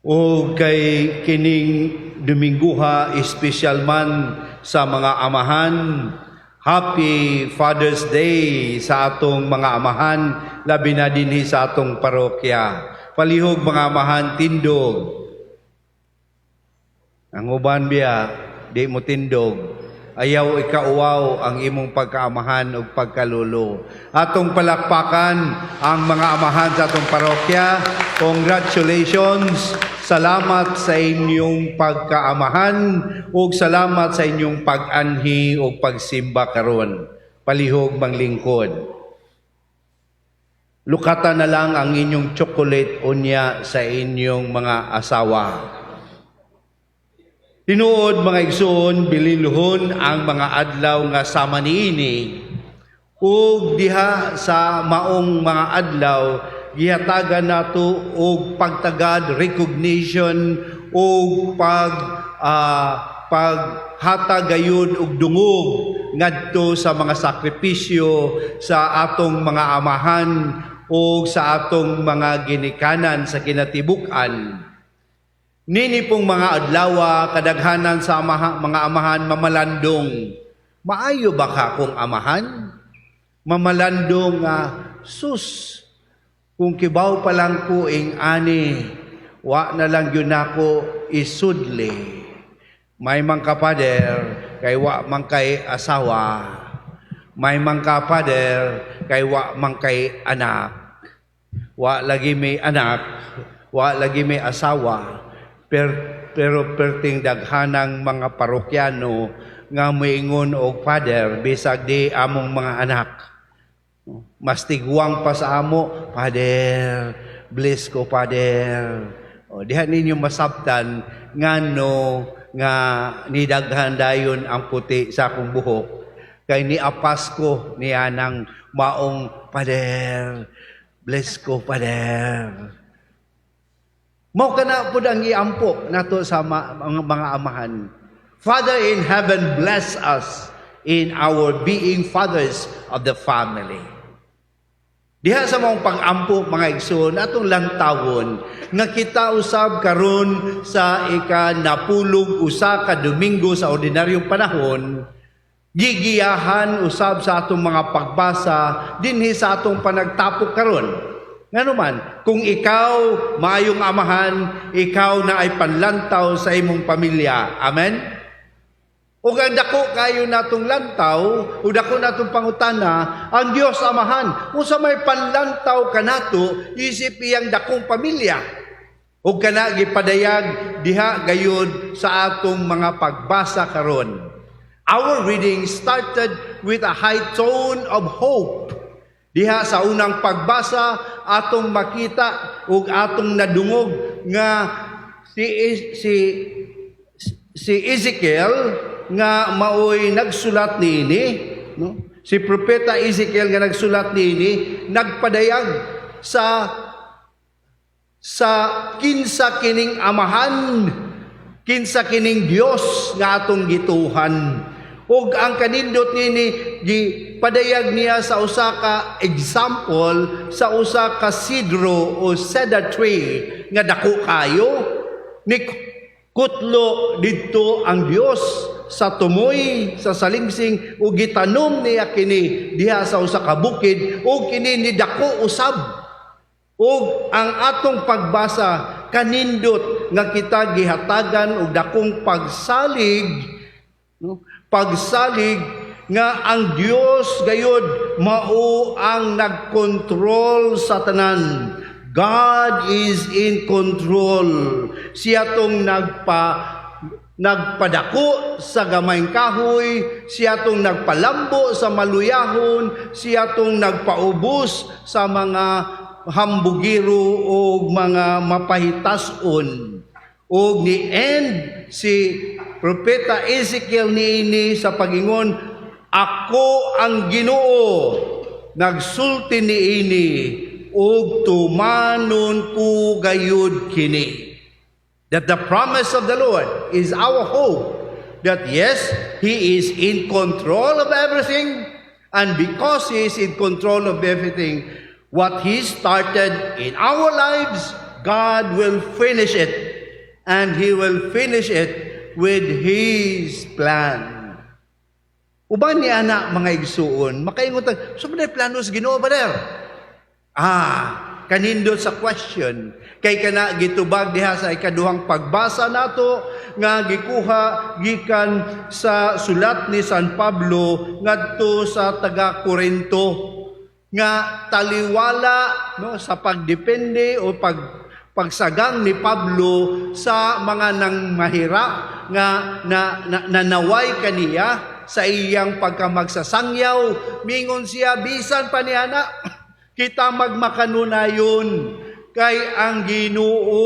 O kay kining Domingguha, espesyal man sa mga amahan. Happy Father's Day sa atong mga amahan, labi na dinhi sa atong parokya. Palihog, mga amahan, tindog. Ang uban biya, di mo tindog. Ayaw ikauwaw ang imong pagkaamahan ug pagkalulo. Atong palakpakan ang mga amahan sa atong parokya. Congratulations! Salamat sa inyong pagkaamahan ug salamat sa inyong pag-anhi ug pagsimba karon. Palihog manglingkod. Lukata na lang ang inyong chocolate unya sa inyong mga asawa. Tinuod, mga igsoon, bililhon ang mga adlaw nga sama niini, ug diha sa maong mga adlaw gihatagan nato og pagtagad, recognition ug paghatag gayud og dungog ngadto sa mga sakripisyo sa atong mga amahan ug sa atong mga ginikanan sa kinatibuk-an. Nini pong mga adlawa, kadaghanan sa mga amahan mamalandong. Maayo ba ka kung amahan? Mamalandong nga, sus, kung kibaw pa lang ko ing ani, wa na lang gyud nako isudli. May man ka, Father, kay wa man kay asawa. May man ka, Father, kay wa man kay anak. Wa lagi may anak, wa lagi may asawa. Pero perting daghanang mga parokyano nga moingon og "Father" bisag di among mga anak. Mas tigwang pa sa amo, "Father, bless ko, Father." O, diha ninyo masabtan ngano nga nidaghan dayon ang puti sa akong buhok. Kay niapas ko niya ng maong "Father, bless ko, Father." Mao kana pud ang iampo nato sa mga amahan. Father in heaven, bless us in our being fathers of the family. Diha sa maong pag-ampo, mga igsoon, atong lantawon nga kita usab karon sa ika 41 ka Domingo sa ordinaryong panahon, gigiyahan usab sa atong mga pagbasa dinhi sa atong panagtapok karon. Ngano man, kung ikaw maayong amahan, ikaw na ay panlantaw sa imong pamilya. Amen? Ug ang dako kayo natong lantaw, ug dako natong pangutana, ang Dios Amahan, unsa may panlantaw kanato isip iyang dakong pamilya? Ug kana gipadayag diha gayud sa atong mga pagbasa karon. Our reading started with a high tone of hope. Diha sa unang pagbasa, atong makita ug atong nadungog nga si Ezekiel nga maoy nagsulat niini, no? Si propeta Ezekiel nga nagsulat niini, nagpadayag sa kinsa kining Amahan, kinsa kining Dios nga atong gituhan. Ug ang kanindot nini, gipadayag niya sa usa ka example sa usa ka sidro o cedar tree nga dako kayo. Ni kutlo didto ang Dios sa tumoy sa salingsing ug gitanom niya kini diha sa usa ka bukid, ug kini ni dako usab. Ug ang atong pagbasa, kanindot nga kita gihatagan og dakong pagsalig, no? Pagsalig nga ang Dios gayud mao ang nagkontrol sa tanan. God is in control. Siya tong nagpadako sa gamayng kahoy, siya tong nagpalambo sa maluyahon, siya tong nagpaubos sa mga hambugiro o mga mapahitason. Og ni end si Propeta Ezekiel niini sa pagingon, "Ako ang Ginoo, nagsulti niini ug tumanon ko gayud kini." That the promise of the Lord is our hope that yes, He is in control of everything, and because He is in control of everything, what He started in our lives, God will finish it. And He will finish it with His plan. Uban ni ana, mga igsuon, makaingon ta, "So man plano sa Ginoo, brother?" Ah, kanindot sa question. Kay kana gitubag diha sa ikaduhang pagbasa nato nga gikuha gikan sa sulat ni San Pablo ngadto sa taga Korinto nga taliwala, no, sa pagdepende o pagsagang ni Pablo sa mga nang mahira nga na, na, nanaway kaniya sa iyang pagkamagsasangyaw. Mingon siya, bisan pa niya na kita magmakanunayon kay ang Ginoo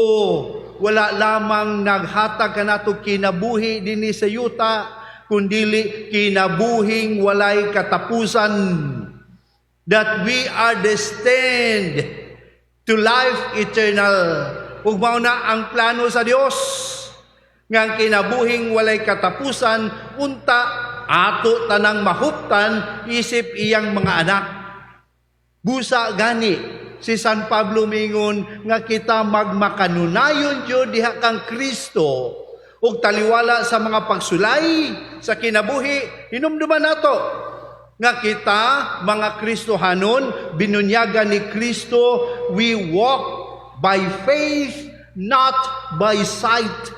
wala lamang naghatag kanato kinabuhi dinhi sa yuta, kundili kinabuhing walay katapusan, that we are destined to life eternal. Ug mao na ang plano sa Dios nga ang kinabuhing walay katapusan unta ato tanang mahuptan isip iyang mga anak. Busa gani si San Pablo mingon nga kita magmakanunayon jud diha kang Kristo ug taliwala sa mga pagsulay sa kinabuhi. Hinumduman nato nga kita mga Kristohanon, binunyagan ni Kristo, we walk by faith, not by sight.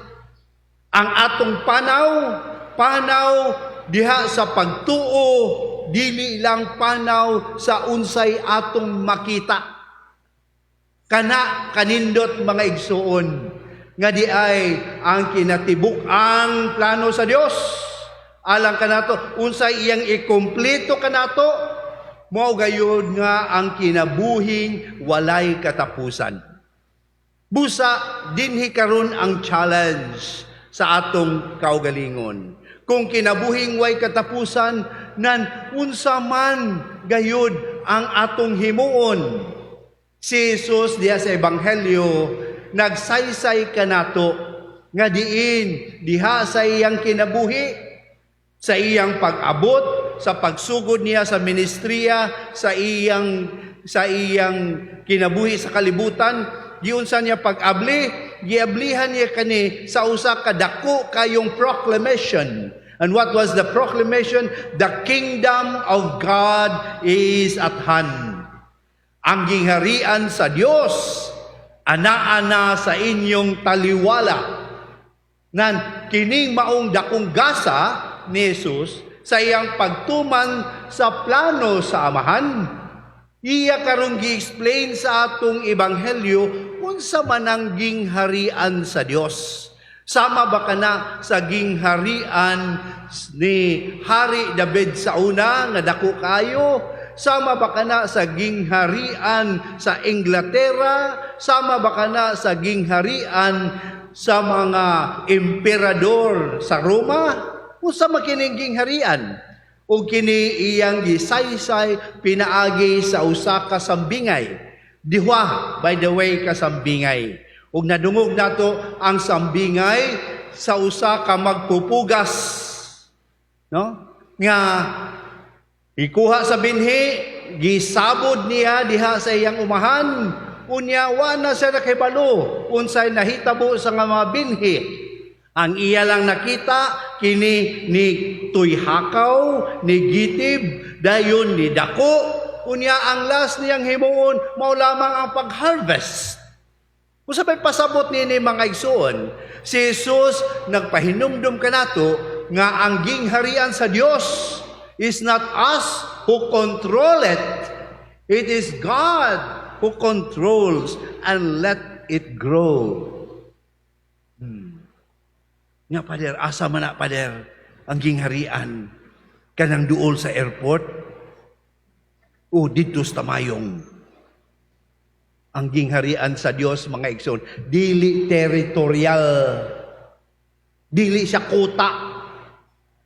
Ang atong panaw, panaw diha sa pagtuo, dili lang panaw sa unsay atong makita. Kana kanindot, mga igsuon, nga di ay ang kinatibuk-ang plano sa Dios alang kanato, unsay iyang ikumpleto kanato, mao gayud nga ang kinabuhing walay katapusan. Busa dinhi karon ang challenge sa atong kaugalingon. Kung kinabuhing way katapusan, nan unsa man gayud ang atong himuon? Si Jesus diha sa Ebanghelyo nagsaysay kanato nga diin diha sa iyang kinabuhi, sa iyang pag-abot, sa pagsugod niya sa ministriya, sa iyang kinabuhi sa kalibutan, giunsa niya pag-abli? Giablihan niya kani sa usa ka dako kayong proclamation. And what was the proclamation? The kingdom of God is at hand. Ang gingharian sa Dios anaa na sa inyong taliwala. Nan kining maong dakong gasa ni Jesus sa iyang pagtuman sa plano sa Amahan, iya karon gi-explain sa atong ebanghelyo unsa man ang gingharian sa Dios. Sama ba kana sa gingharian ni Hari David sa una nga dako kayo? Sama ba kana sa gingharian sa Inglaterra? Sama ba kana sa gingharian sa mga emperador sa Roma? Unsa man kining gingharian? O kini iyang gisaysay pinaagi sa usa ka sambingay. Duha, by the way, ka sambingay. Ug nadungog nato ang sambingay sa usa ka magpupugas. No? Nga ikuha sa binhi, gisabod niya diha sa iyang umahan. Unya wa na siya nakibalo unsay nahitabo sa nga mga binhi. Ang iya lang nakita kini ni tuyhakaw, ni gitib, dayon ni dako. Unya ang last niyang himuon mao lamang ang pag-harvest. Unsa may pasabot nini, mga igsuon? Si Jesus nagpahinumdum kanato nga ang gingharian sa Dios is not us who control it. It is God who controls and let it grow. Nga pader, asa man na, pader, ang gingharian? Kanang duol sa airport? O didto sa Tamayong? Ang gingharian sa Dios, mga igsoon, dili territorial. Dili siya kuta.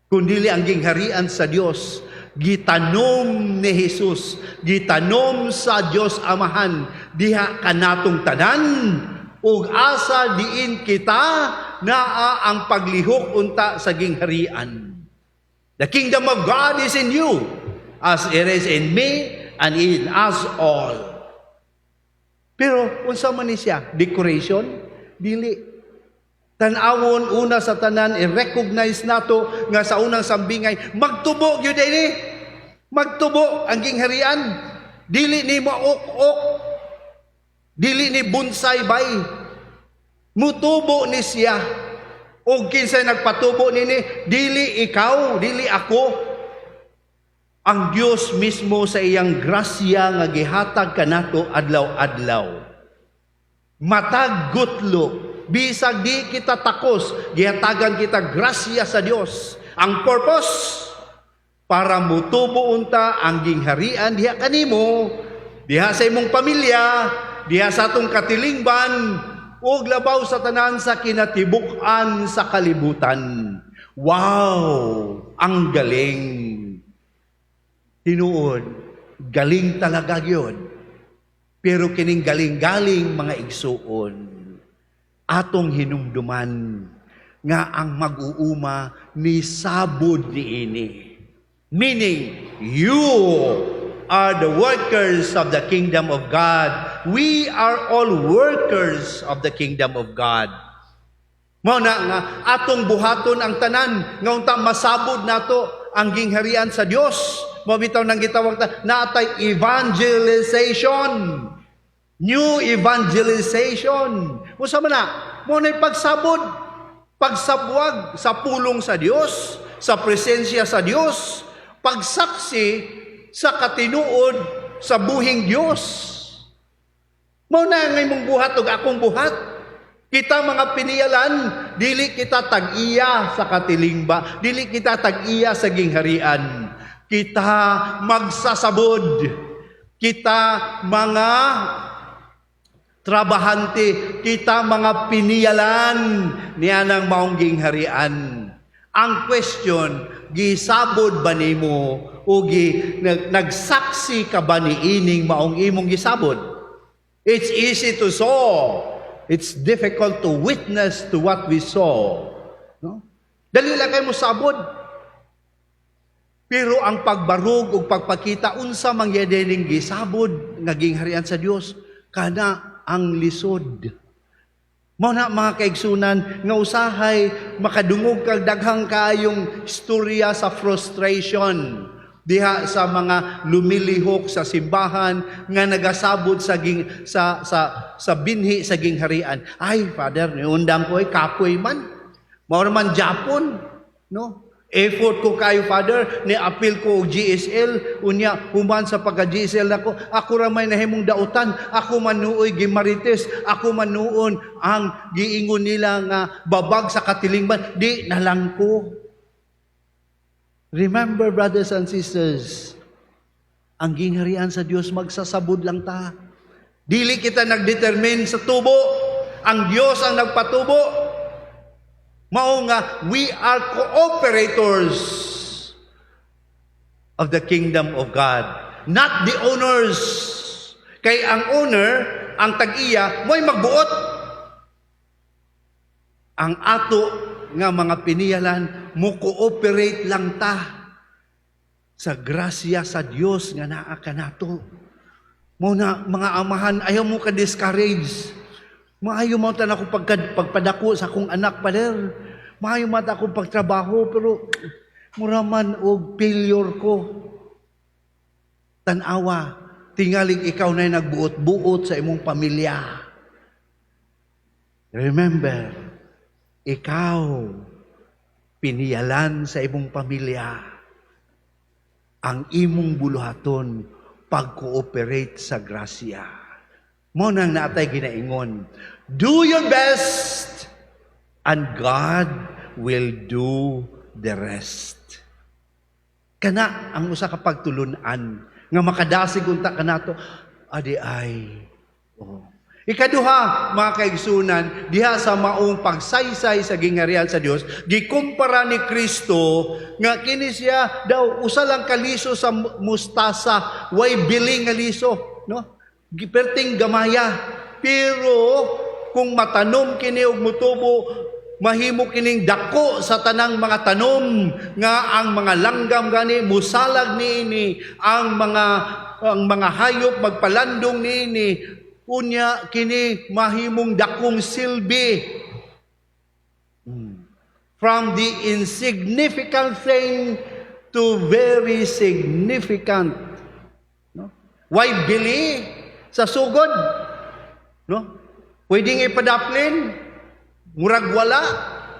Kundili ang gingharian sa Dios, gitanom ni Jesus, gitanom sa Dios Amahan diha kanatong tanan, ug asa diin kita, naa ang paglihok unta sa gingharian. The kingdom of God is in you as it is in me and in us all. Pero unsa man ni siya? Decoration? Dili. Tan-awon una sa tanan, i-recognize nato nga sa unang sambingay, magtubo gyud ini. Magtubo ang gingharian. Dili ni mauk-ok. Dili ni bonsai bay. Mutubo ni siya. O kinsay nagpatubo nini, dili ikaw, dili ako. Ang Dios mismo sa iyang grasya nga gihatag kanato adlaw-adlaw. Matag gutlo, bisag di kita takos, gihatagan kita grasya sa Dios. Ang purpose para mutubo unta ang gingharian diha kanimo, diha sa imong pamilya, diha sa atong katilingban, ug labaw sa tanan sa kinatibuk-an sa kalibutan. Wow! Ang galing! Tinuod, galing talaga gyud. Pero kining galing-galing, mga igsuon, atong hinumduman nga ang mag-uuma ni sabod niini. Meaning, you are the workers of the kingdom of God. We are all workers of the kingdom of God. Mao na nga atong buhaton ang tanan nga unta masabod nato ang gingharian sa Dios. Mao bitaw nang gitawag ta natay evangelization. New evangelization. Usa man na, mao na'y pagsabod, pagsabwag sa pulong sa Dios, sa presensya sa Dios, pagsaksi sa katinuod sa buhing Dios. Mao na nga imong buhat ug akong buhat. Kita mga piniyalan, dili kita tag-iya sa katilingba, dili kita tag-iya sa gingharian. Kita magsasabod. Kita mga trabahante, kita mga piniyalan niya ng maong gingharian. Ang question, gisabod ba nimo o nagsaksi ka ba niining maong imong gisabod? It's easy to saw. It's difficult to witness to what we saw. No? Dali lang kay mo sabod. Pero ang pagbarog ug pagpakita unsa man gyud ning gisabod nga gingharian sa Dios, kana ang lisod. Mao na, mga kaigsunan, nga usahay makadungog kag daghang kaayong istorya sa frustration diha sa mga lumilihok sa simbahan nga nagasabod sa ging, sa sa sa binhi sa gingharian. "Ay, Father, niundang ko ay kapoy man. Mao man Japon, no? Effort ko kayo, Father, ni apil ko og GSL, unya human sa pagka GSL nako, ako ra may nahimong dautan, ako man nuoy gimarites, ako man nuon ang giingon nila nga babag sa katilingban, di na lang ko." Remember, brothers and sisters, ang gingharian sa Dios, magsasabod lang ta. Dili kita nagdetermine sa tubo, ang Dios ang nagpatubo. Mao nga we are cooperators of the kingdom of God, not the owners. Kay ang owner, ang tag-iya, mo'y magbuot. Ang ato nga mga piniyalan, mo cooperate lang ta sa grasya sa Dios nga naa kanato. Mao na, mga amahan, ayaw mo ka discourage. Maayo mo tan ako pagpadako sa akong anak, Pader. Maayo man ta akong pagtrabaho, pero mura man og failure ko. Tanawa, tingaling ikaw na nagbuot-buot sa imong pamilya. Remember, ikaw piniyalan sa imong pamilya. Ang imong buluhaton, pag-cooperate sa grasya. Mao nang natay ginaingon, "Do your best and God will do the rest." Kana ang usa ka pagtulunan nga makadasig unta kanato adi ay. Oh. Ikaduha, mga kaigsunan, diha sa maong pagsaysay sa gingharian sa Dios, gikumpara ni Kristo nga kini siya daw usa lang ka liso sa mustasa, way biling nga liso, no? Giperting gamaya. Pero kung matanom kini og mutubo, mahimo kining dako sa tanang mga tanom nga ang mga langgam gani musalag niini, ang mga hayop magpalandong niini, unya kini mahimong dakong silbi. From the insignificant thing to very significant. No? Way bili sa sugod? No? Pwedeng ipadaplin, murag wala,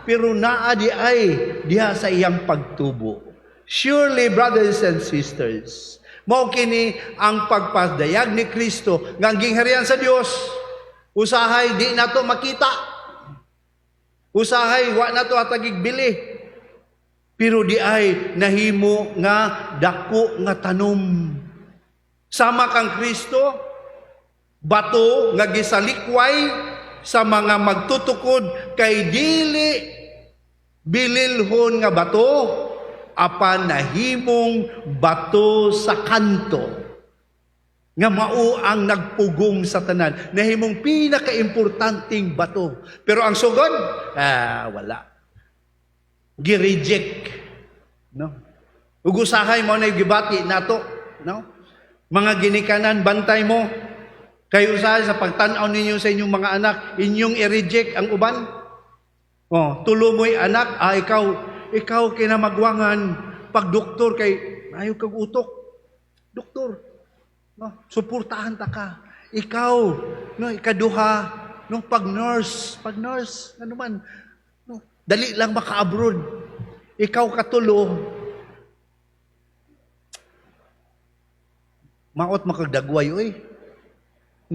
pero naa diay diha sa iyang pagtubo. Surely, brothers and sisters, mao kini ang pagpadayag ni Kristo nga ang gingharian sa Dios usahay di nato makita. Usahay wa nato hatagig bili. Pero diay nahimo nga dako nga tanom. Sama kang Kristo, bato nga gisalikway sa mga magtutukod kay dili bililhon nga bato, apan nahimong bato sa kanto nga mao ang nagpugong sa tanan, nahimong pinakaimportanteng bato. Pero ang sugod, wala, gi-reject, no? Ug usahay mao na gibati nato, no? Mga ginikanan, bantay mo kay usahay sa pagtan-aw ninyo sa inyong mga anak, inyong i-reject ang uban. Oh, tulo mo'y anak, ikaw ikaw kinamagwangan pag doktor kay ayo kag utok. Doktor. No, suportahan ta ka. Ikaw, no, ikaduha, no, pag nurse, ano man, no, dali lang maka-abroad. Ikaw katulo, maot makagdagway, oy.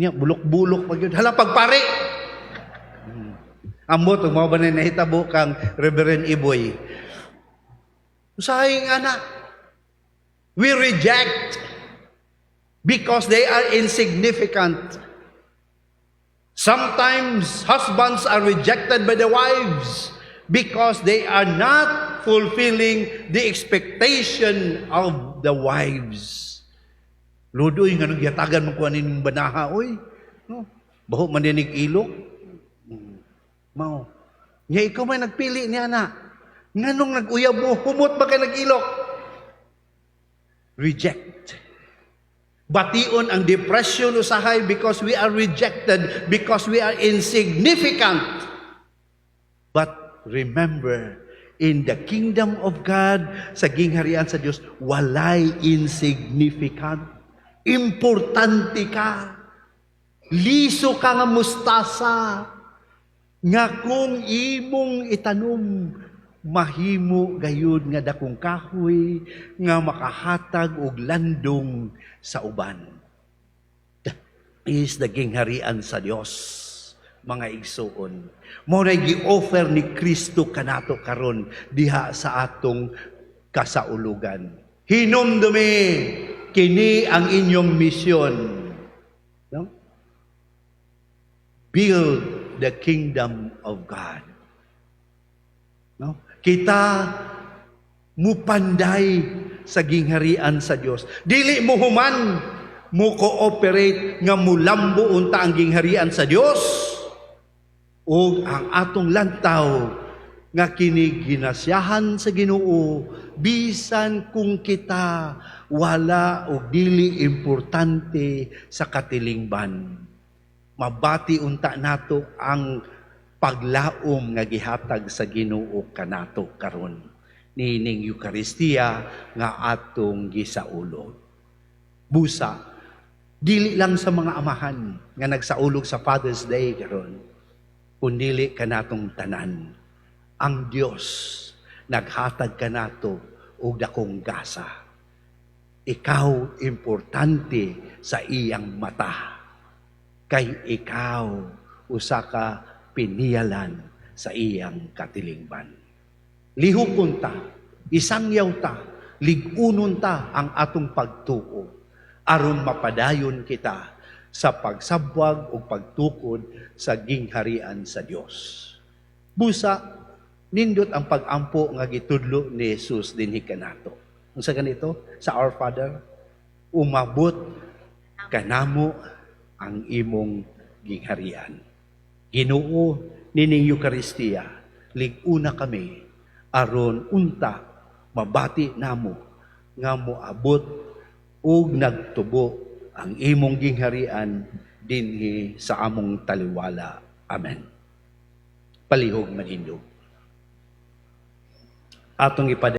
Nya bulok-bulok pag yun. Hala, pagpari. Ambot ug mao ba na nahitabo kang Reverend Iboy. Usahay nga na. We reject because they are insignificant. Sometimes husbands are rejected by the wives because they are not fulfilling the expectation of the wives. Lord, oy, nganong gihatagan mo ko aning banaha, oy? No? Baho man dinig ilok. Mao. Nya ikaw may nagpili niya na. Nganong nag-uyab mo, humot ba kay nag-ilok? Reject. Bation ang depression usahay because we are rejected, because we are insignificant. But remember, in the kingdom of God, sa gingharian sa Dios, walay insignificant. Importante ka. Liso ka nga mustasa. Nga kung imong itanom, mahimo gayud nga dakong kahoy nga makahatag og landong sa uban. That is the gingharian sa Dios, mga igsuon. Mao na gi-offer ni Kristo kanato karon diha sa atong kasaulugan. Hinumdumi, kini ang inyong misyon. No? Build the kingdom of God. No? Kita mupanday sa gingharian sa Dios. Dili mo human, mo cooperate nga mulambo unta ang gingharian sa Dios. Ug ang atong lantaw nga kini ginasyahan sa Ginoo bisan kung kita wala o dili importante sa katilingban. Mabati unta nato ang paglaom nga gihatag sa Ginoo kanato karon niining Eukaristiya nga atong gisaulog. Busa, dili lang sa mga amahan nga nagsaulog sa Father's Day karon, kundili kanatong tanan. Ang Dios naghatag kanato og dakong gasa. Ikaw importante sa iyang mata. Kay ikaw usa ka piniyalan sa iyang katilingban. Lihukon ta, isangyaw ta, lig-unon ta ang atong pagtuo aron mapadayon kita sa pagsabwag o pagtukod sa gingharian sa Dios. Busa, nindot ang pag-ampo nga gitudlo ni Jesus dinhi kanato. Unsa ganito? Sa Our Father, umabot kanamo ang imong gingharian. Ginoo, nining Eukaristiya, lig-una kami aron unta mabati namo nga moabot ug nagtubo ang imong gingharian dinhi sa among taliwala. Amen. Palihog manindog. Atong ipadayon.